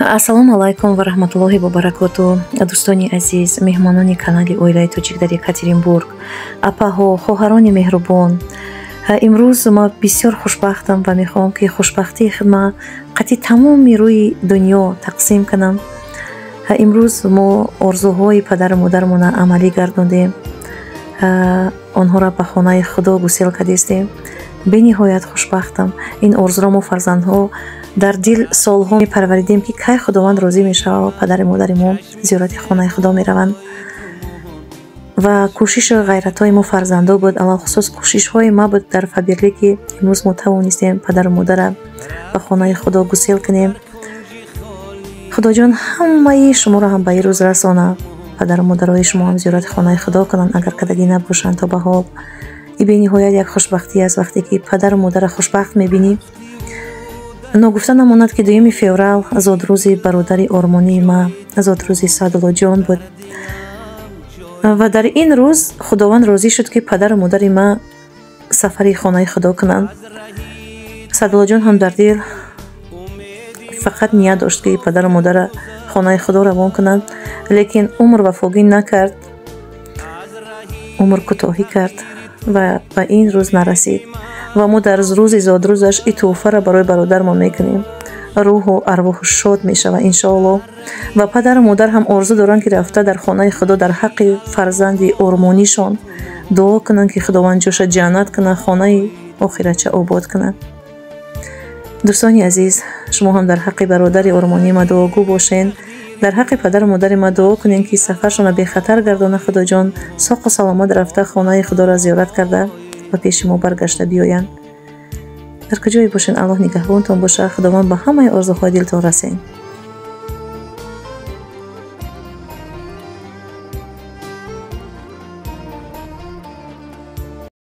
Ассалому алайкум ва раҳматуллоҳи ва баракоту. Дӯстони азиз, меҳмонони канали Оилаи тоҷик дар Екатеринбург, апаҳо, хоҳарони меҳрубон, имрӯз ма бисёр хушбахтам ва мехоҳам, ки хушбахтии худма қатъи тамоми рӯи дунё тақсим кунам. Имрӯз мо орзуҳои падару модарамона амалӣ гардондем, онҳоро ба хонаи Худо гусел кардистем. Бениҳоят хушбахтам. Ин орзуро мо, фарзандҳо, дар дил солҳо мепарваридем, ки кай Худованд розӣ мешавад ва падари модари мо зиёрати хонаи Худо мераванд. Ва кӯшишу ғайратҳои мо, фарзандо, буд, алалхусус кӯшишҳои ма буд дар Фаберлик, ки имрӯз мо тавонистем падару модара ба хонаи Худо гусел кунем. Худоҷон ҳамаи шуморо ҳам ба ин рӯз расонад, падару модарои шумо ҳам зиёрати хонаи Худо кунанд, агар кардагӣ набошанд то ба ҳол. И бениҳоят як хушбахтӣ аст, вақте ки падару модара хушбахт мебинӣ. Ногуфта намонад, ки 2 феврал зодрӯзи бародари ормонии ма, зодрӯзи Саъдуллоҷон буд ва дар ин рӯз Худованд розӣ шуд, ки падару модари ма сафари хонаи Худо кунанд. Саъдуллоҷон ҳам дар дил фақат ният дошт, ки падару модара хонаи Худо равон кунанд, лекин умр вафогӣ накард, умр кӯтоҳӣ кард ва ба ин рӯз нарасид. Ва мо дар рӯзи зодрӯзаш и тӯҳфаро барои бародармон мекунем. Рӯҳу арвоҳу шод мешавад, иншоаллоҳ. Ва падару модар ҳам орзу доранд, ки рафта дар хонаи Худо дар ҳаққи фарзанди ормонишон дуо кунанд, ки Худованд ҷоша ҷаннат кунад, хонаи охиратша обод кунад. Дӯстони азиз, шумо ҳам дар ҳаққи бародари ормонии ма дуогӯ бошен, дар ҳаққи падару модари ма дуо кунем, ки сафаршонро бехатар гардона Худоҷон, соқу саломат рафта, хонаи Худоро зиёрат карда ва пеши мо баргашта биёянд. Дар куҷое бошен, Аллоҳ нигаҳбонтон боша. Худованд ба ҳамаи орзуҳои дилтон расен.